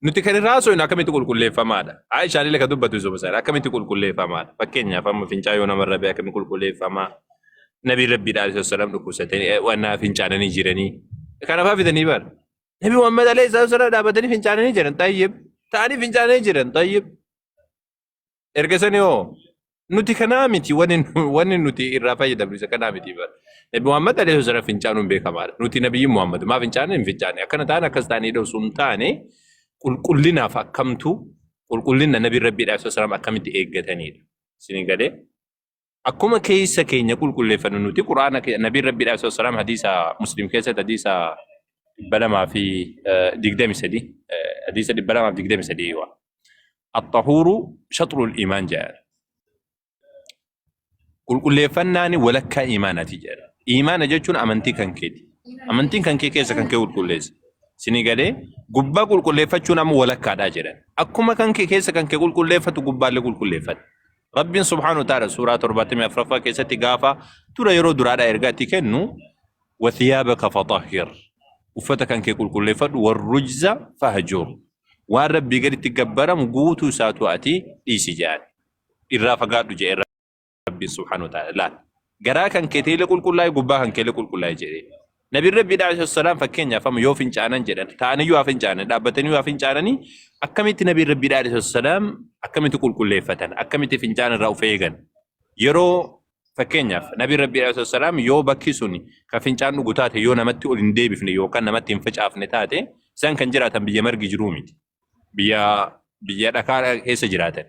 Nuti kan irraa haasofnu akkamitti qulqulleeffamaadha. Aayishaan illee kan dubbatu isuma sana akkamitti qulqulleeffamaadha. Fakkeenyaaf amma fincaa yoo namarra ba'e akkamitti qulqulleeffamaa. Nabii Rabbiidha alayhi salaam dhukkubsatanii waan fincaananii jiranii. Kana fa'aa fidanii bara. Nabi Muhammad alayhi salaam dhaabatanii fincaananii jiran xayyib. Ta'anii fincaananii jiran xayyib. Erga sanii hoo nuti kanaa miti wanni nuti irraa fayyadamnu isa kanaa miti bara. Nabi Muhammad alayhi salaam fincaanuun beekamaadha. Nuti nabiyyi Muhammad maa fincaane hin fincaane akkana ta'an akkas ta'anii osoo hin taane qulqullinaaf akkamtu qulqullina nabi Rabbii alayhi salaam akkamitti eeggatanidha. Isin galee akkuma keessa keenya qulqulleeffannu nuti quraana nabiin Rabbii alayhi salaam hadiisa Muslim keessatti hadiisa 223 hadiisa 223 waa. Axxahuuru shaxrul iimaan jedhan. Qulqulleeffannaan walakkaa iimaanaati jedhan. Iimaana jechuun amantii kan keeti. Amantiin kan kee keessa kan kee qulqulleessa. Isinii galee gubbaa qulqulleeffachuun amma walakkaadhaa jedhan. Akkuma kan kee keessa kan kee qulqulleeffatu gubbaallee qulqulleeffata. Rabbiin subhaanahu wa ta'ala suuraa 74ffaa keessatti gaafa dura yeroo duraadhaa ergaa itti kennu wathiyaabaka faxahhir uffata kan kee qulqulleeffadhu warrujza fahjur waan rabbii gaditti gabbaramu guutuu isaatu ati dhiisi jedhan irraa fagaadhu jedhe rabbiin subhaanahu wa ta'ala laal garaa kan kee teelee qulqullaa'e gubbaa kan keelee qulqullaa'e jedhe nabiin rabbii alayhi salaam fakkeenyaaf amma yoo fincaanan jedhan ta'aniyyuu haa fincaanan dhaabbatanii haa fincaananii akkamitti nabiin rabbii alayhi salaam akkamitti qulqulleeffatan akkamitti fincaan irraa of eegan yeroo Fakkeenyaaf, Nabiin Rabbii alayhi salaam yoo bakki sun kan fincaan dhugu taate yoo namatti ol hin deebifne yookaan namatti hin facaafne taate isaan kan jiraatan biyya margi jiruu miti. Biyya biyya dhakaa keessa jiraatan.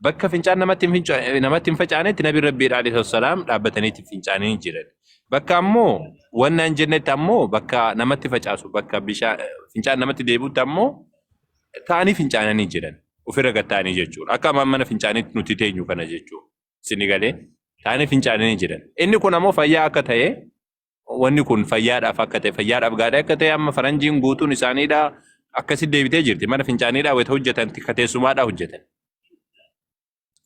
Bakka fincaan namatti hin namatti hin facaanetti Nabiin Rabbii alayhi salaam dhaabbataniitti fincaanii jiran. Bakka ammoo wanna hin jennetti ammoo bakka namatti facaasu bakka bishaan fincaan namatti deebi'utti ammoo ta'anii fincaananii jiran. Ofirra gad ta'anii jechuudha. Akka amma mana fincaaniitti nuti teenyu kana jechuudha. Isin galee taa'anii fincaananii jiran. Inni kun ammoo fayyaa akka ta'e wanni kun fayyaadhaaf akka ta'e fayyaadhaaf gaarii akka ta'e amma faranjiin guutuun isaaniidha akkasi deebitee jirti. Mana fincaaniidhaa wayita hojjetan ka teessumaadhaa hojjetan.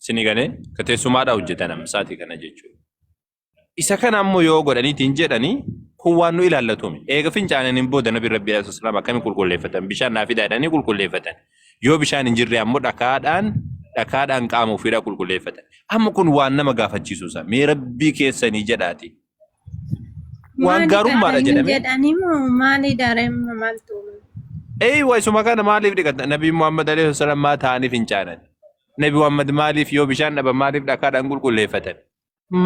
Isin galee ka teessumaadhaa hojjetan amma sa'aatii kana jechuudha. Isa kana ammoo yoo godhaniitiin jedhanii kun waan nu ilaallatuumi. Eega fincaananiin booda Nabi Rabbii alayhi salaam akkamiin qulqulleeffatan? Bishaan naa fidaa jedhanii qulqulleeffatan. Yoo bishaan hin jirre ammoo dhakaadhaan dhakaadhaan qaama ofiidhaa qulqulleeffatan. Amma kun waan nama gaafachiisu isa. Mee Rabbii keessanii jedhaati. Waan Maali gaarummaadha dhiqatanii jedhamee. jedhanii moo maali dareemma maaltu uumame? Eeywa isuma kana maaliif dhiqatan? Nabi Muhammad alayhi salaam maa ta'anii fincaanan? Nabi Muhammad maaliif yoo bishaan dhaban maaliif dhakaadhaan qulqulleeffatan?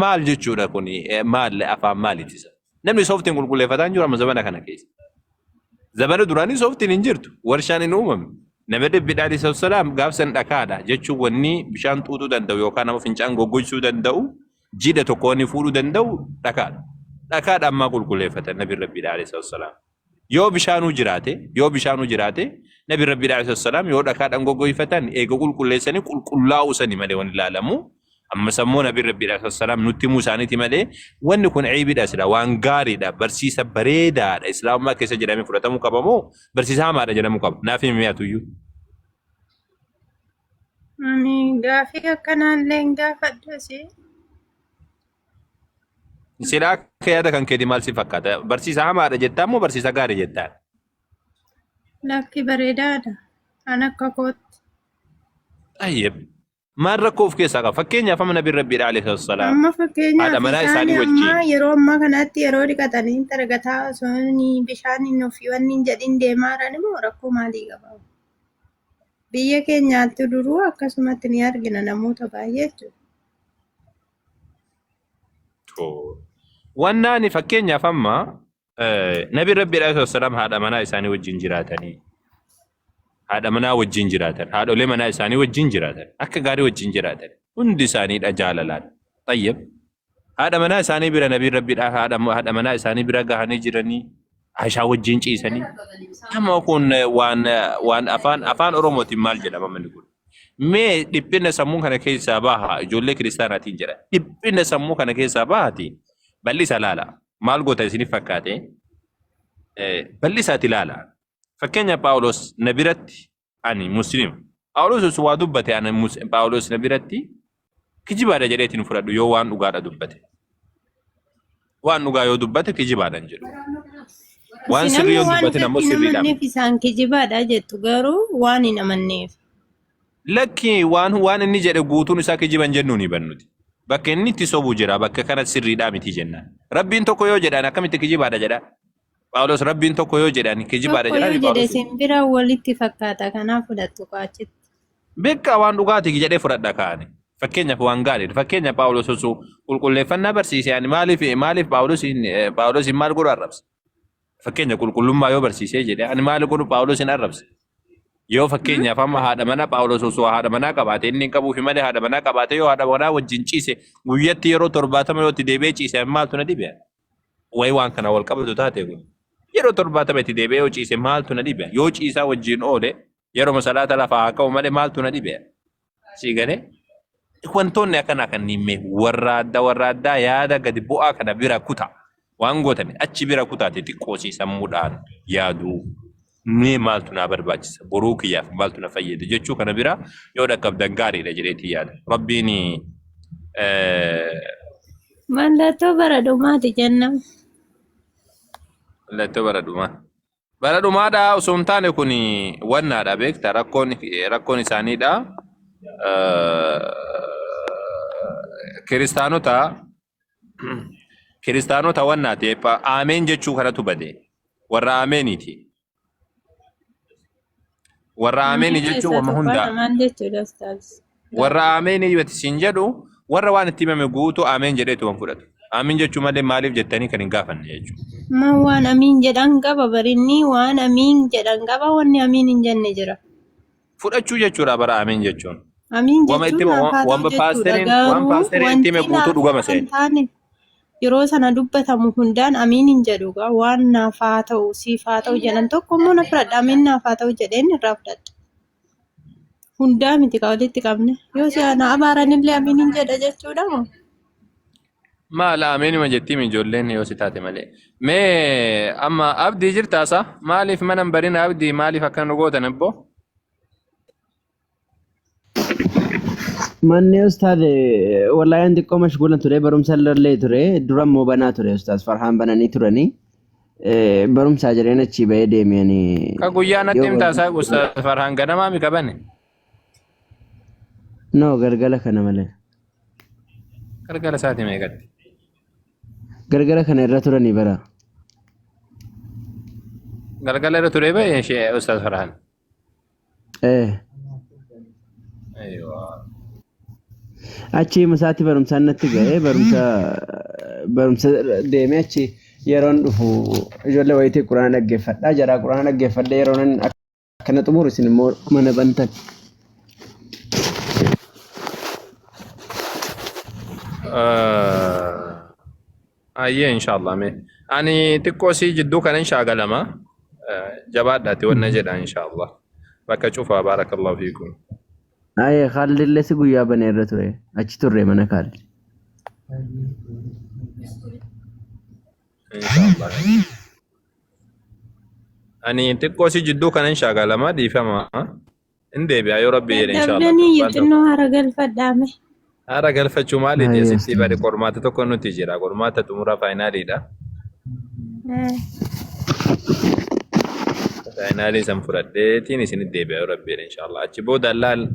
Maal jechuudha kuni maal afaan maaliiti isa? Namni sooftiin qulqulleeffataa hin jiru amma zabana kana keessa. Zabana duraanii sooftiin hin jirtu. Warshaan hin uumamne. Nama dhibbi alayhi salaam gaafsan dhakaadha jechuun wanni bishaan xuuxuu danda'u yookaan nama fincaan goggogsuu danda'u jiidha tokko wanni fuudhuu danda'u dhakaadha. Dhakaadha ammaa qulqulleeffatan nabi rabbi alayhi salaam. Yoo bishaanuu jiraate, yoo bishaanuu jiraate, Nabi Rabbii alayhi salaam yoo dhakaadhaan goggoyfatan eega qulqulleessanii qulqullaa'uu sani malee wanni ilaalamu. Ammas ammoo Nabi Rabbii alayhi salaam nutti himuu isaaniiti malee wanni kun eebiidha sila waan gaariidha barsiisa bareedaadha islaamummaa keessa jedhamee fudhatamuu qaba moo barsiisa hamaadha jedhamuu qaba naaf himi mee atuyyuu. Ani gaafii akkanaallee hin gaafadhu asii. Silaa akka yaada kan keetii maal si fakkaata? Barsiisa hamaadha jettaa moo barsiisa gaarii jettaa? Lakki bareedaadha. An akka kootti. Tayyib. Maal rakkoo of keessaa qaba? Fakkeenyaaf amma Nabiin Rabbii alayhi salaam Amma haadha fakkeenyaaf manaa isaan isaanii amma wajjin yeroo ammaa kanatti yeroo dhiqatanii targataa osoo inni bishaan hin ofii wanni hin jedhin deemaa jiran immoo rakkoo maalii qaba? Biyya keenyaatti duruu akkasumatti ni argina namoota baay'ee jechuudha. Wannaani fakkeenyaaf amma Nabi Rabbi alayhi salaam haadha manaa isaanii wajjin jiraatanii haadha manaa wajjin jiraatan haadholee manaa isaanii wajjin jiraatan akka gaarii wajjin jiraatan hundi isaaniidha jaalalaan. Tayyib haadha manaa isaanii bira Nabi Rabbi haadha manaa isaanii bira gahanii jiranii Aishaa wajjin ciisanii amma kun waan waan afaan afaan Oromootiin maal jedhama manni kun? Mee dhiphina sammuu kana keessaa baha ijoollee kiristaanaatiin jedha. Dhiphina sammuu kana keessaa bahaati bal'isa laala. Maal goota isiniif fakkaate? Bal'isaati laala. Fakkeenya Phaawulos na biratti ani musliima. Phaawulos osoo waa dubbate ani Phaawulos na biratti kijibaadha jedheetiin fudhadhu yoo waan dhugaadha dubbate. Waan dhugaa yoo dubbate kijibaadha hin jedhu. Waan Isin sirrii amma yoo waan dubbatin ammoo isatti hin sirriidha amanneef miti. isaan kijibaadha jettu garuu waan hin amanneef. Lakki waan inni jedhe guutuun isaa kijiban jennuun hin bannuti. Bakka inni itti sobu jira bakka kana sirriidhaa miti jennaan. Rabbiin tokko yoo jedhan akkamitti kijibaadha jedha. Phaawulos Rabbiin tokko yoo jedhan kijibaadha Tokko jedhaan yoo jedhe Phaawulos. isin bira walitti fakkaata kanaaf fudhattu qaachitti. Beekaa waan dhugaati jedhee fudhadha kaa'ani. Fakkeenyaaf waan gaariidha. Fakkeenya Phaawulos osoo qulqulleeffannaa barsiise ani maaliif Phaawulos maal godhu arrabsa? Fakkeenya qulqullummaa yoo barsiisee jedhe ani maal godhu Phaawulos hin arrabsa? Yoo fakkeenyaaf amma haadha manaa Phaawulos osoo haadha manaa qabaate inni hin qabuufi malee haadha manaa qabaate yoo haadha manaa wajjin ciise guyyatti yeroo 70 yoo itti deebi'ee ciise ani maaltu na dhibe? Wayi waan kana wal qabatu taate kun. Yeroo 70 itti deebi'ee yoo ciise maaltu na dhibe? Yoo ciisaa wajjin oole yeroo salaata lafaa haa ka'u malee maaltu na dhibe? Sii galee? Wantoonni akkanaa kanneen mee warra adda warra addaa yaada gadi bu'aa kana bira kuta. Waan gootame achi bira kutaate xiqqoosii sammuudhaan yaaduu. Mee maaltu naa barbaachisa? Boruu kiyyaaf maaltu na fayyada? Jechuu kana bira yoo dhaqqabdan gaariidha jedheetii yaada. Rabbiin Mallattoo bara dhumaati jenna. Mallattoo bara dhumaa. Bara dhumaadha osoo hin taane kun wannaadha beekta rakkoon isaaniidha. Kiristaanota wannaati aameen jechuu kanatu bade warra aameeniiti. Warra aameeni Aameen jechuun keessaa wama tokko hundaa. lamaan jechuudha ustaaz. Warra aameenii yoo isin jedhu warra waan itti himame guutuu aameen jedheetu waan fudhatu. Aamiin jechuu malee maaliif jettanii kan hin gaafanne jechuudha. Ma waan amiin jedhan qaba barinni waan amiin jedhan qaba wanni amiin hin jenne jira. Fudhachuu jechuudha bara aameen jechuun. Amiin Wama itti jechuun naaf haa ta'u wama jechuudha paasteriin waan garuu paasteriin itti hime wanti guutuu naaf dhugama hin seene. taane yeroo sana dubbatamu hundaan amiin hin jedhu gaa waan naaf haa ta'u siif haa ta'u jedhan tokko immoo na fudhadha amiin naaf haa ta'u jedheen irraa fudhadha. Hundaa miti ka walitti qabne yoo si na abaaranillee amiin hin jedha jechuudha moo? Maal ameenuma jettiim ijoolleen yoo si taate malee. Mee amma abdii jirtaasa maaliif mana hin barin abdii maaliif akkana nu gootan abbo? Manni ustaaz wallahi an xiqqoo mashguulan ture barumsa illee ture dura immoo banaa ture ustaaz Farhaan bananii turanii barumsaa jedheen achii bahee deeme ani Ka guyyaa natti yoo himtaa isaa barumsa ustaaz Farhaan ganamaa mi qabane? No galgala kana malee Galgala isaati meeqatti? Galgala kana irra turanii bara. Galgala irra ture bahe ishee ustaaz Farhaan. Eh. Aywa. Achi masaatti barumsaan natti ga'ee barumsa deemee achi yeroon dhufu ijoollee wayitii quraana dhaggeeffadha. Jaraa quraana dhaggeeffadhee yeroo nan akkana xumuru isin immoo mana bantan. Ayyee inshallah mee. Ani xiqqoo sii jidduu kana hin shaagalama. Jabaadhaati wanna jedha inshallah. Bakka cufaa baarakallahu fiikum. Aye Khalid illee si guyyaa banee irra ture. Achi turre mana Khalid. Inshallah. Ani xiqqoo si jidduu kana hin shaakalama dhiifama. Hin deebi'a yoo rabbi jedhe inshallah. Dadhabdanii Torbaan tokko. xinnoo hara galfadhaame. Haara galfachuu maaliiti Aye asitti bari ustaaz. qormaata tokko nuti jira. Qormaata xumura faayinaaliidha. Faayinaalii san fudhadheetiin isinitti deebi'a yoo rabbi jedhe inshallah. Achi booda laal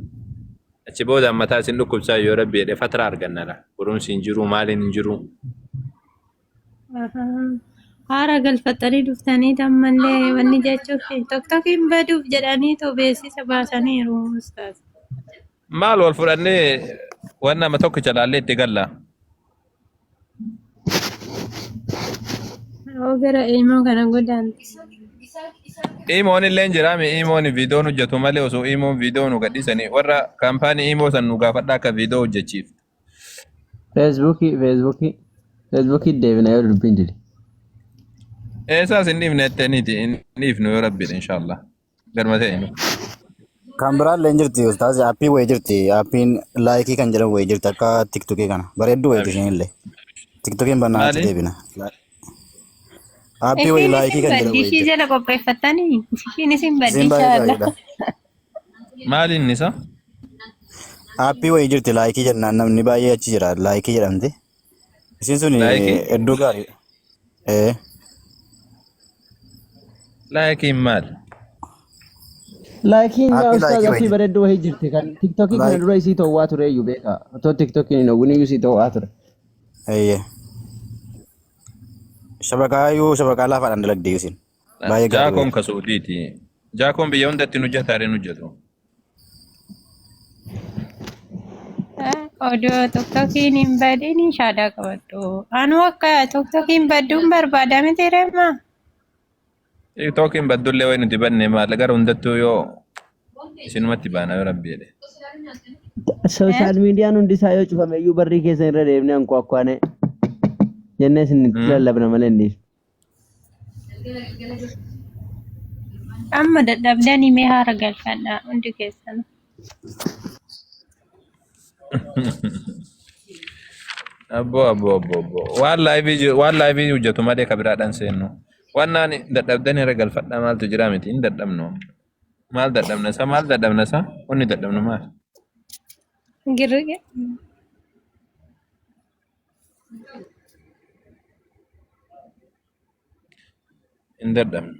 achi booda mataa isin dhukkubsaa yoo rabbi jedhe fatraa arganna la. Barumsi hin jiru maaliin hin jiru. Haara galfattanii dhuftanii ammallee wanni jechuuf tokkokiin baduuf jedhanii too beeksisa baasaniiru ustaaz. Maal wal fudhannee waan nama tokkicha laallee itti galla. Yoo gara ilmoo kana godaante. Imoon illee hin jiraame imoon viidiyoon hojjetu malee osoo imoon viidiyoo nu gadhiisanii warra kaampaanii imoo san nu gaafadhaa akka viidiyoo hojjechiif. Feesbuukii feesbuukii feesbuukii deebina yoo dubbiin dide. Eessaas hin dhiifne jettaniiti hin dhiifnu yoo rabbiidha inshaallah. Garma ta'e nu. Kan biraallee hin jirti ustaaz aappii wayii jirti aappiin laayikii kan jedhamu wayii jirti akka tiktokii kana bareedduu wayiiti isheen illee tiktokiin bannaa achi Maali? deebina. Aappii wayii Ishiin laayikii isin kan jedhamu baddi wayii ishii jirti. jala qopheeffattanii ishiin isin baddi Isiin baay'ee inshaalla. gaariidha. Maali inni isa? Aappii wayii jirti laayikii jennaan namni baay'ee achi jira laayikii jedhamti. Isiin sun Laayikii? iddoo gaariidha. Ee. Laakiin maal? Laakiin yaa Aappii ustaaz laayikii appii wayii. bareedduu wahii jirti kan tiktookii kana Laayik. dura isii to'waa ture iyyuu beeka. Otoo tiktookiin hin dhowwin iyyuu isii to'waa ture. Eeyyee. Shabakaa iyyuu shabakaa laafaadhaan dalagdi isin. Baay'ee gaarii Jaakoon wayii. ka Suudiiti. Jaakoon biyya hundatti hin hojjeta hareen hojjetu. Odoo tiktokiin hin badin shaadaa qabadhu. Anuu akka tiktokiin badduun barbaada miti reema. Tiktookiin baddullee wayi nuti banne maal gara hundattuu yoo isinumatti baana yoo rabbi jedhe. Sooshaal miidiyaan hundi isaa yoo cufame iyyuu barrii keessan irra deemnee ankuakkuane jennee isin itti lallabna malee hin dhiifnu. Amma dadhabdanii mee haara galfadhaa hundi keessan. Abboo abboo abboo abboo waan laayivii jiru waan laayivii hojjetu malee ka biraadhaan seennu. Waan naan dadhabdanii irra galfadhaa maaltu jira miti hin dadhabnu. Maal dadhabna isa maal dadhabna isa wanni dadhabnu maal? Girri. Hin dadhabnu.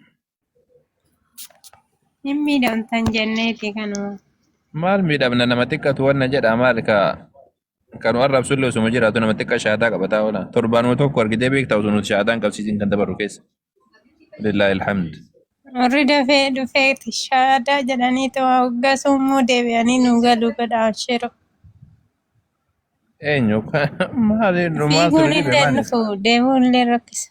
Hin miidhamtan jenneeti kanuma. Maal miidhamna nama xiqqatu wanna jedha maal ka kan nu arrabsullee osuma jiraatu nama xiqqa shaadaa qabataa oola. Torbaanuma tokko argitee beektaa osoo nuti shaadaan qabsiisin kan dabarru keessa. Lillaahi alhamd. Warri dafee dhufee shaadaa jedhanii too hoggasuu immoo deebi'anii nu galu godha abshiru. Eenyu maali maaltu Fiiguun nu dhibe illee maali? dhufu deemuun illee rakkisa.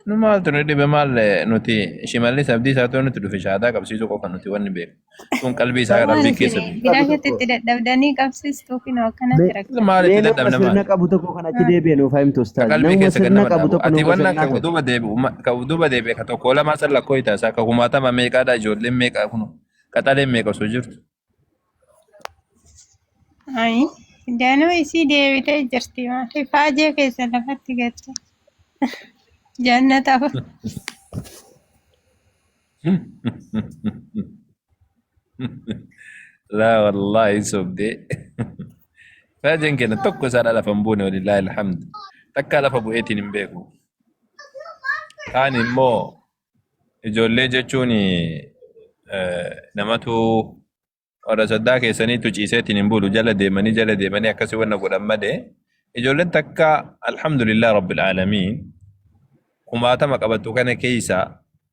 Nu maaltu nu dhibe maal nuti Shimallis Abdiisaa ta'u nuti dhufe shaadaa qabsiisuu qofa nuti wanni beeku. Kun qalbii isaa Maal rabbii Maal keessa isin beeku. biraa qabu keessatti tokko itti dadhabdanii qabsiistuuf hinoo akkanatti Maal rakkata. itti Mee nama dadhabna sirna maal? qabu tokko kan achi deebi'e nuuf haa himtu Ka ustaaz. qalbii Namuma keessa gad sirna nama qabu dhaabu. tokko Ati nama wanna sirnaa ka tokko. duuba deebi'u ka duuba deebi'e ka tokko lamaa san lakkoo itaasaa ka kumaatama meeqaadha ijoolleen meeqa kunu qaxaleen meeqa osoo jirtu. Ayi danuu isii deebitee jirti maali faajee keessa lafatti gatte jannataaf. Laa wallaahi sobdee. Faajeen keenya tokko isaadha lafa hin buune walillaahi alhamd. Takkaa lafa bu'eetiin hin beeku. Kaan immoo ijoollee jechuun namatu warra soddaa keessaniitu ciiseetiin hin bulu jala deemanii jala deemanii akkasii wanna godhan malee ijoolleen takka alhamdulillah rabbil aalamiin kumaatama qabattu kana keessa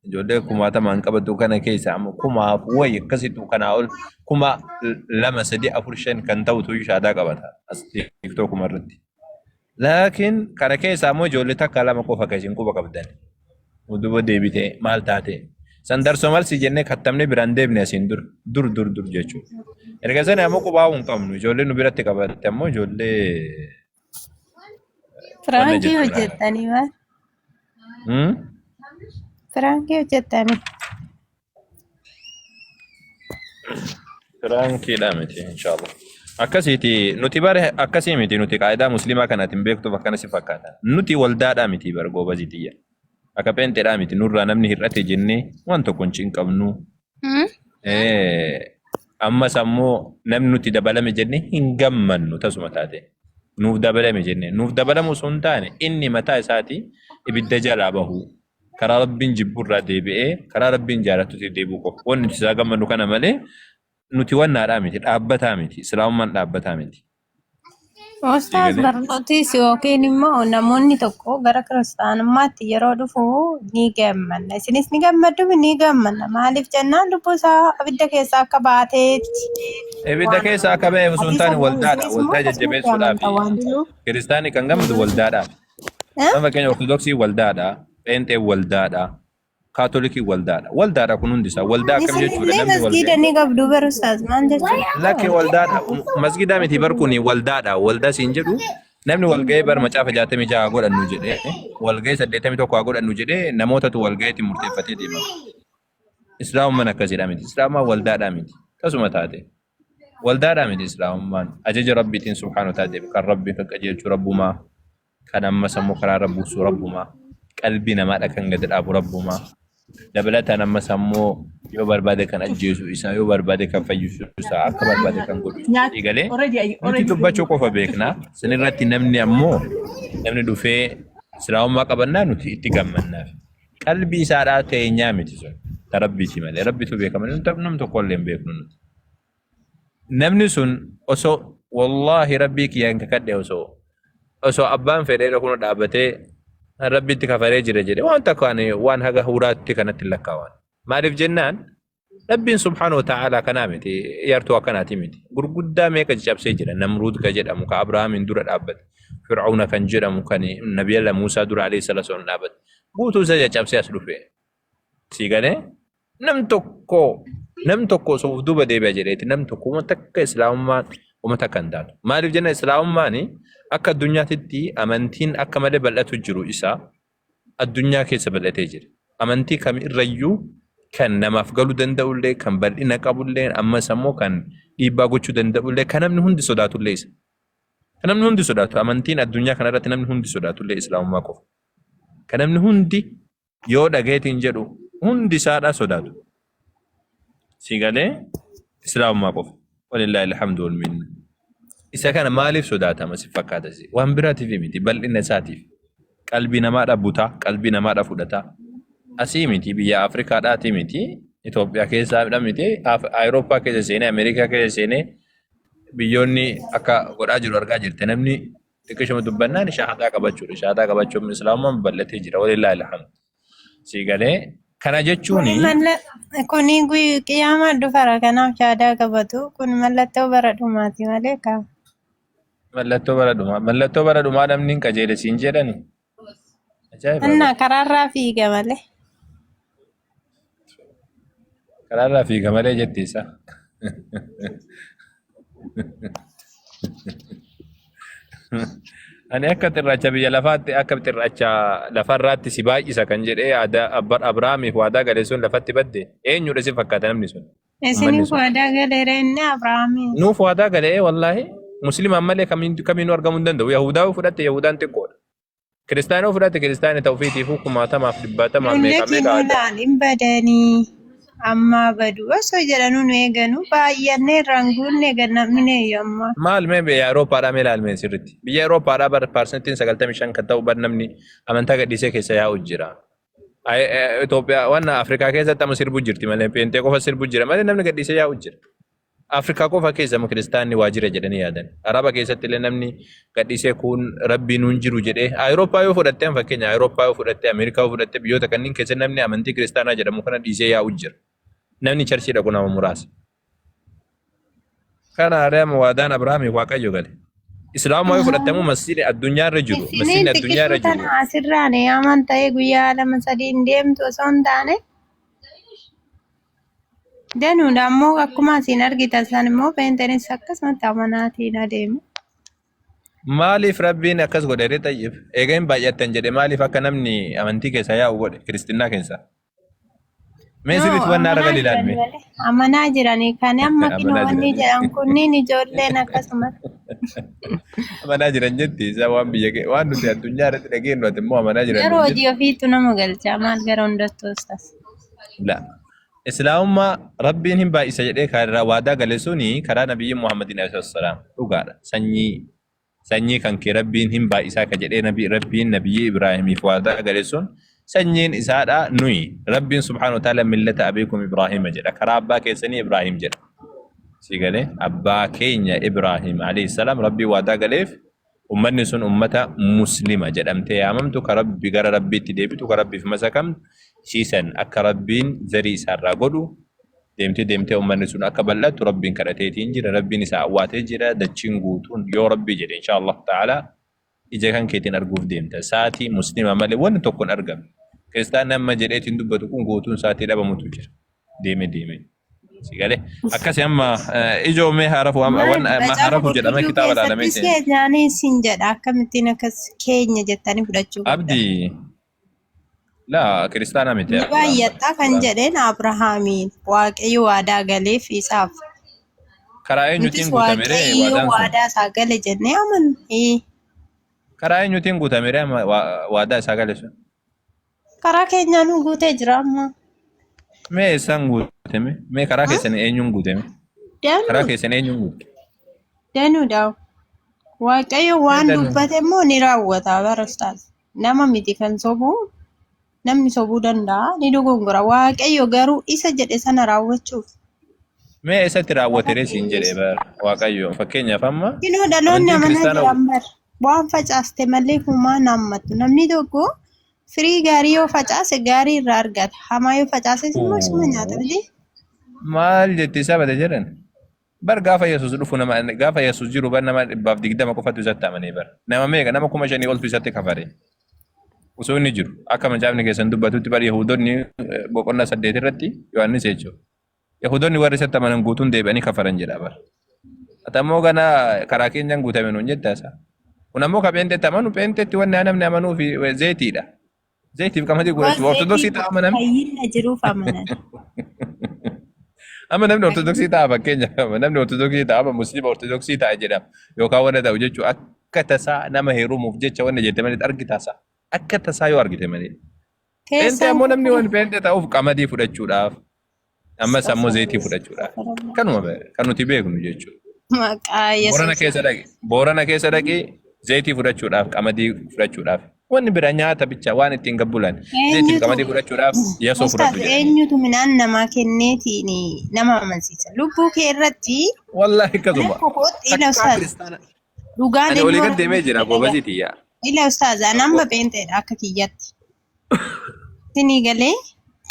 ijoollee kumaatamaan qabattu kana keessa amma kumaaf wayi akkasittu kanaa ol 2000 3 4 5 kan ta'utu shaadaa qabata as tiiktookuma irratti. Laakiin kana keessaa immoo ijoollee takka lama qofa kan isin quba qabdan. Duuba deebitee maal taate? San darsoo malsi jennee kattamne biraan deebine asiin dur dur dur dur jechuudha. Erga sana ammoo qubaa hin qabnu ijoollee nu biratti qabatte ammoo ijoollee wanna Firaankii jechuudha. hojjettanii maal? Hmm? Firaankii hojjettanii. Piraankiidha miti inshallah. Akkasiiti nuti bare akkasii miti nuti qaayidaa musliimaa kanaatiin beektuuf akkana si fakkaata. Nuti waldaadhaa miti bar goobazii tiyya. Akka pheenxeedhaa miti nurraa namni hir'ate jennee waan tokko hin cinqabnu. Ammas ammoo namni nuti dabalame jennee hin gammannu tasuma taate. Nuuf dabalame jennee nuuf dabalamu osoo hin taane inni mataa isaatii ibidda jalaa bahu. Karaa Rabbiin jibbu irraa deebi'ee karaa Rabbiin jaalatutti deebi'uu qofa. Wanni nuti isaa gammannu kana malee nuti wannaadhaa miti, dhaabbataa miti, islaamummaan dhaabbataa miti. Ustaaz Sii galee? barnootis yookiin immoo namoonni tokko gara kiristaanummaatti yeroo dhufu ni gammanna. Isinis ni gammaddu ni gammanna. Maaliif jennaan lubbuu isaa abidda keessaa akka baateetti Ibidda waan keessa akka ba'eef osoo hin atis taane ammoo waldaadha. isinis immoo Waldaa akkasumatti jajjabeessuudhaaf amantaa waan ta'eef. kiristaanni kan gammadu waldaadhaaf. Amma fakkeenya Ortodoksii waldaadha, Pheenxeen waldaadha, Kaatolikiin waldaadha. Waldaadha kun hundi isaa. Waldaa akkam jechuudha Isinillee namni wal masgiida ga'e. ni qabdu bar ustaaz maal jechuudha? Lakki waldaadha. Masgidaa miti bar kuni waldaadha. Waldaa siin jedhu namni wal ga'ee bar macaafa 66 haa godhannu jedhee wal ga'ee 81 haa godhannu jedhee namootatu wal ga'eetti murteeffatee deema. Islaamummaan akkasiidha miti. Islaamummaan waldaadha miti. Tasuma taate. Waldaadha miti Islaamummaan. Ajaja Rabbiitiin subhaanahu wa ta'ala deema. Kan Rabbiin kan qajeelchu Rabbumaa. Kan ammas ammoo karaa irra buusu Rabbuma. Qalbii namaadha kan gadi dhaabu Rabbuma. Dabalataan ammas ammoo yoo barbaade kan ajjeesu isaa, yoo barbaade kan fayyisu isaa, akka barbaade kan godhu isaa. Nyaat Eegalee already nuti already dubbachuu qofa beekna. Sinirratti namni ammoo namni dhufee Islaamummaa qabannaa nuti itti gammannaaf. Qalbii isaadhaa teenyaa miti sun. Ta Rabbiiti malee. Rabbitu beeka malee nuti nam tokko illee hin beeknu nuti. Namni sun osoo wallaahi Rabbii kiyyaan kakadhe osoo abbaan fedhee kun dhaabbatee Rabbitti kafaree jira jedhe waan takka ani waan haga huraatti kanatti hin lakkaawan. Maaliif jennaan Rabbiin subhaanahu wa ta'aalaa kanaa miti yartuu akkanaati miti. Gurguddaa meeqa cabsee jira. Namruud ka jedhamu ka Abrahaamiin dura dhaabbate. Fir'auna kan jedhamu kan Nabiyalla Muusaa dura alayhi salatu wasallam dhaabbate. Guutuu isa caccabsee as dhufe. Sii galee nam tokko nam tokko osoo of duuba deebi'a jedheeti nam tokko uma takka islaamummaan uma takka hin taatu. Maaliif jenna islaamummaan akka addunyaatitti amantiin akka malee bal'atu jiru isaa addunyaa keessa bal'atee jira. Amantii kam irrayyuu kan namaaf galuu danda'ullee, kan bal'ina qabullee, ammas ammoo kan dhiibbaa gochuu danda'ullee, kan namni hundi sodaatullee isa. Kan namni hundi sodaatu amantiin addunyaa kanarratti namni hundi sodaatullee islaamummaa qofa. Kan namni hundi yoo dhagayeetiin jedhu hundi isaadhaa sodaatu. Si galee islaamummaa qofa. Walillaahi alhamdu wal minna. Isa kana maaliif sodaatama si fakkaata si? Waan biraatiif miti bal'ina isaatiif. Qalbii namaadha butaa, qalbii namaadha fudhataa. Asii miti biyya Afrikaadhaati miti Itoophiyaa keessaa miti Awurooppaa keessa seenee Ameerikaa keessa seenee biyyoonni akka godhaa jiru argaa jirte namni xiqqishuma dubbannaan shaahadaa qabachuudha. Shaahadaa qabachuun islaamummaan babal'atee jira. Walillaahi alhamdu. Sii galee kana jechuun Kuni kuni qiyaamaa dhufara kanaaf shaadaa qabatu kun mallattoo bara dhumaati malee kaa. Mallattoo bara dhumaa. Mallattoo bara dhumaa namni hin qajeele siin jedhani. Ajaa'iba Anna bara. karaarraa fiiga malee. Karaarraa fiiga malee jetti isa. Ani akka xirracha biyya lafaatti akka xirracha lafarraatti si baay'isa kan jedhee aadaa Abrahaamiif waadaa gale sun lafatti badde eenyudha si fakkaata namni sun? Ummanni Isiniif sun. waadaa galeera inni Abrahaamiin. Nuuf waadaa gale ee wallaahi muslimaan malee kamiinuu argamuu hin danda'u. Yahudaa yoo fudhatte Yahudaan xiqqoodha. Kiristaana yoo fudhatte kiristaana ta'uu ofiitiifuu kumaatamaaf dhibbaatamaaf Nullee meeqa meeqa kinoo laan hin badanii ammaa badu osoo jedhanuu nu eeganuu baay'annee irraan guunne gannamne ammaa. Maal mee biyya Awurooppaadhaa mee ilaalmee sirriitti. Biyya Awurooppaadhaa bar paarsentiin 95 kan ta'u bar namni amantaa gadhiisee keessa yaa'u jira. Itoophiyaa waan Afrikaa keessatti amma sirbu jirti malee pheenxee qofa sirbu jira malee namni gadhiisee yaa'u jira. Afrikaa qofa keessa amma kiristaanni waa jira jedhanii yaadan. Araba keessatti illee namni gadhiisee kun rabbiin hin jiru jedhee Awurooppaa yoo fudhatte amma fakkeenya Awurooppaa yoo fudhatte Ameerikaa yoo fudhatte biyyoota kanneen keessa namni amantii kiristaanaa jedhamu kana dhiisee yaa'u jira. Namni charchii dhaqu nama muraasa. Kana haadha amma waadaan Abrahaamiif Waaqayyo gale. Islaamummaa yoo fudhatte ammoo masjiidni addunyaa irra jiru Isiniin masjiidni addunyaa xiqqishuu irra jiru tana asirraan aman ta'ee guyyaa lama sadii hin deemtu osoo hin taane danuudha ammoo akkuma asiin argitan san immoo peentenis akkasumatti amanaatiin adeemu. Maaliif Rabbiin akkas godhe ree xayyib? Eega hin baay'attan jedhe maaliif akka namni amantii keessaa yaa'u godhe kiristinnaa keessaa? Mee No, sirriitti waan naarra amanaa gali jiran ilaalme. malee. Amanaa jiranii kan amma kinoo Amanaa wanni jiranii. jedhan kunniin ijoolleen akkasumatti. Amanaa jiran jetti isaa waan biyya kee waan nuti addunyaa irratti dhageenyu ati immoo amanaa jiran Garuu nuun hojii jetti. ofiitu nama galcha maal gara hundattuu ustaas. La. Islaamummaa Rabbiin hin baay'isa jedhee karaa waadaa gale suni karaa nabiyyi Muhammadin alayhi salaam dhugaadha. Sanyii Sanyii kan kee Rabbiin hin baay'isaa ka jedhee nabi Rabbiin nabiyyii Ibraahimiif waadaa gale sun sanyiin isaadha nuyi Rabbiin subhaanahu wa ta'ala millata abiikum Ibraahima jedha karaa abbaa keessanii Ibraahim jedha si galee abbaa keenya Ibraahim alayhi salaam Rabbiin waadaa galeef ummanni sun ummata muslima jedhamtee yaamamtu ka Rabbi gara Rabbiitti deebitu ka Rabbiif masakamtu isiisan akka Rabbiin zarii isaarraa godhu Deemtee deemtee ummanni sun akka bal'attu Rabbiin kadhateetiin jira. Rabbiin isaa awwaatee jira. Dachiin guutuun yoo Rabbii jedhe inshaa Allahu ta'ala ija kan keetiin arguuf deemta. Saatii muslima malee wanni tokko hin argamne. Kiristaanni amma jedheetiin dubbatu kun guutuun saatii dhabamutu jira. Deeme deeme. Si galee akkasi amma ijoo mee haarafu Maal waan macaafa haarafu jedhamee qulqulluu kitaaba ilaalamee keessattis ta'e. keenyaanii isin jedha akkamittiin akkas keenya jettanii fudhachuu qabdan. Abdii Laa kiristaana miti Ni Abrahaam bara. baay'atta kan Abrahaam. jedheen Abrahaamiin Waaqayyo waadaa galeef isaaf. Karaa Nutis eenyutiin guutame ree Waaqayyo waadaan sun? waadaa isaa gale jennee amanna. Ee, Karaa eenyutiin guutame ree amma waadaa isaa gale sun? Karaa keenyaanuu guutee jira amma. Mee eessaan guutame? Mee karaa keessan eenyuun guutame? Karaa Danuu keessan eenyuun guute? danuudha. Waaqayyo Mee waan danuu. dubbate immoo ni raawwata bara ustaaz. Nama miti kan sobu namni sobuu danda'a ni dogongora. Waaqayyo garuu isa jedhe sana raawwachuuf Mee eessatti lafa raawwate ree siin jedhe keenyeessa. bar Waaqayyo fakkeenyaaf amma Kinoo dhaloonni amantiin amanaa kiristaana jiran bar waan facaaste malee humaa naammattu. Namni tokko firii gaarii yoo facaase gaarii irraa argata. Hamaa yoo facaases immoo isuma nyaata miti. Maal jetti isaa bade jedhan. Bar gaafa Yesuus dhufu nama gaafa Yesuus jiru bar nama 120 qofatu isatti amanee bar. Nama meeqa nama 5,000 oltu isatti kafare. Osoo inni jiru akka macaafni keessan dubbatutti bar Yahuudonni boqonnaa 8 irratti Yohaannis jechuudha. Yahuudonni warri isatti amanan guutuun deebi'anii kafaran jedha bar. Ati ammoo gana karaa keenyaan guutame nuun jetta isa. Kun ammoo ka pheenxetti amanu pheenxetti wanni namni amanuu fi zayitiidha. Zayitiif qamadii Waan godhachuu ortodoksii zayitii ta'a amma namni. fayyina jiruuf amanan. Amma namni ortodoksii ta'a fakkeenyaaf namni ortodoksii ta'a amma musliima ortodoksii ta'a jedhama yookaan wanna ta'u jechuun akka tasaa nama heerumuuf jecha wanna jette malee argitaasa. Akka tasaa yoo argite malee. Pheenxee Keessaan ammoo namni waan pheenxee ta'uuf qamadii fudhachuudhaaf ammas ammoo zayitii fudhachuudhaaf kanuma kan nuti beeknu jechuudha. Maqaa Boorana Yesuus. keessa dhaqi. Boorana keessa dhaqi zayitii fudhachuudhaaf qamadii fudhachuudhaaf wanni bira nyaata bicha waan ittiin gabbulan zayitiif Eenyutu qamadii fudhachuudhaaf yasoo Ustaaz fudhadhu jedhanii. eenyutu midhaan namaa kenneetiin nama amansiisa? Lubbuu kee irratti Wallaahi akkasuma. akka kootti ila Takkaa ustaaz kiristaana. dhugaan Ani olii ilmoo gad deemee jira goobazii tiyya. ila ustaaz an amma pheenxeedha akka kiyyatti. Isinii galee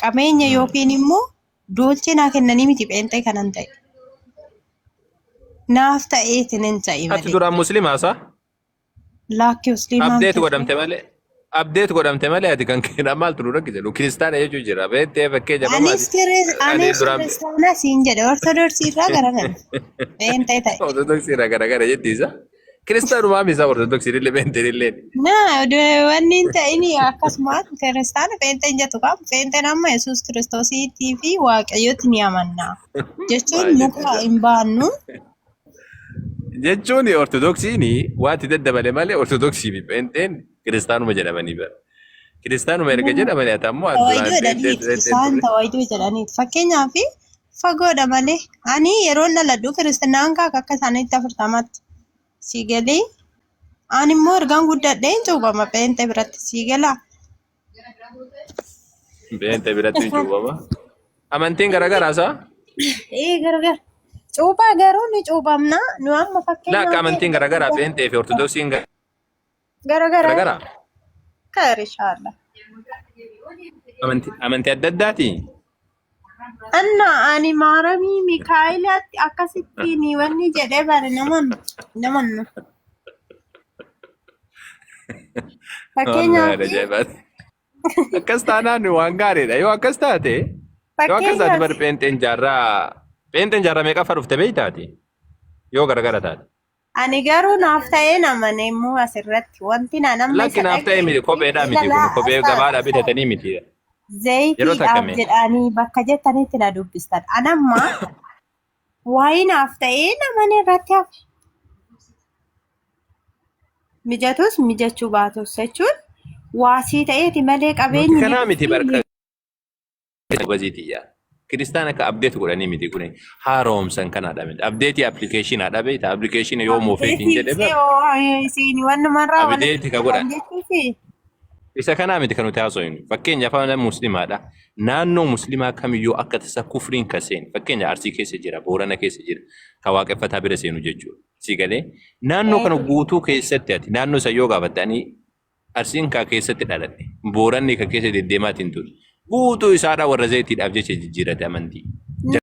qabeenya yookiin immoo doolchee naa kennanii miti pheenxee kanan ta'e. Naaf ta'eetiin hin ta'e Ati malee. duraan musliimaa saa? Laakki musliimaa Abdeet miti. godhamte malee. Abdeet godhamte malee ati kan keenan maaltu nu rakkise nu kiristaana jechuu jira. Beektee fakkeenya amma Anis ati ani anis duraan kiristaana siin jedhe ortodoksii irraa gara kana. Pheenxee ta'e. ortodoksii irraa gara gara jetti isa. Kiristaanumaa misa ortodoksii illee pheenxeen illee. Naa wanni hin ta'in akkasumaan kiristaana pheenxeen jettu qabu. Pheenxeen amma Yesuus Kiristoosiitii fi Waaqayyotti ni amanna. Jechuun Maal muka jetti isa? hin baannu. Jechuun ortodoksiin waati daddabale malee ortodoksii fi pheenxeen kiristaanuma jedhamanii bara. Kiristaanuma erga jedhamanii ati ammoo ati Tawaahidoo duraan pheenxee jedhaniiti. pheenxeen Isaan turre. tawaahidoo jedhaniiti. Fakkeenyaaf fagoodha malee ani yeroon dhaladhu kiristinaan kaaka akka isaaniitti 40tti sii galee ani immoo ergaan guddadhee hin cuuphama pheenxee biratti sii galaa. Pheenxee biratti hin cuuphama. Amantiin garagaraa isaa? Ee gargar. Cuuphaa garuu ni cuuphamna. Nu amma Lakka fakkeenyaaf amantiin garagaraa pheenxee fi ortodoksiin garagaraa garagaraa. khair inshallah. Amantii adda addaati. Anna ani maaramii Mikaa'elaatti akkasittiin wanni jedhee bare naman namannu. Wallaahi Fakkeenyaaf ajaa'ibaati. Akkas taanaan waan gaariidha. Yoo akkas taate fakkeenyaaf bar pheenxeen jaarraa meeqaffaa dhufte beektaati? Yoo garagara taate. Ani garuu naaf ta'ee namane immoo asirratti wanti naan amma Lakki isa naaf ta'e miti kopheedhaa miti kun ilaalaa kophee ustaaz gabaadhaa ustaaz bitatanii miti. Yeroo zayitiidhaaf takka mee. jedhanii bakka jettanitti na dubbistan. An amma waa'ee naaf ta'ee namane irratti hafe. Mijatus mijachuu baatus jechuun waasii ta'eeti malee Nuti qabeenyi ni kanaa miti dhufti barka gobazii tiyya. Kiristaana akka abdeet godhanii miti kun haaromsan kanaadha miti. Abdeetii appilikeeshinaadha beekta appilikeeshina yoo moofeetiin jedhe bar Isiin wannumarraa walitti abdeeti ka dhufan godhan. jechuufi. Isa kanaa miti kan nuti haasofnu. Fakkeenya afaan musliimaadha. Naannoo musliimaa kamiyyuu akka tasa kufriin ka seenu. Fakkeenya Arsii keessa jira, Boorana keessa jira, ka waaqeffataa bira seenu jechuudha. Si galee naannoo kana guutuu keessatti ati naannoo isa yoo gaafatte ani Arsiin kaa keessatti dhaladhe. Booranni ka keessa deddeemaatiin ture. Guutuu isaadhaa warra zayitiidhaaf jecha jijjiirate amantii.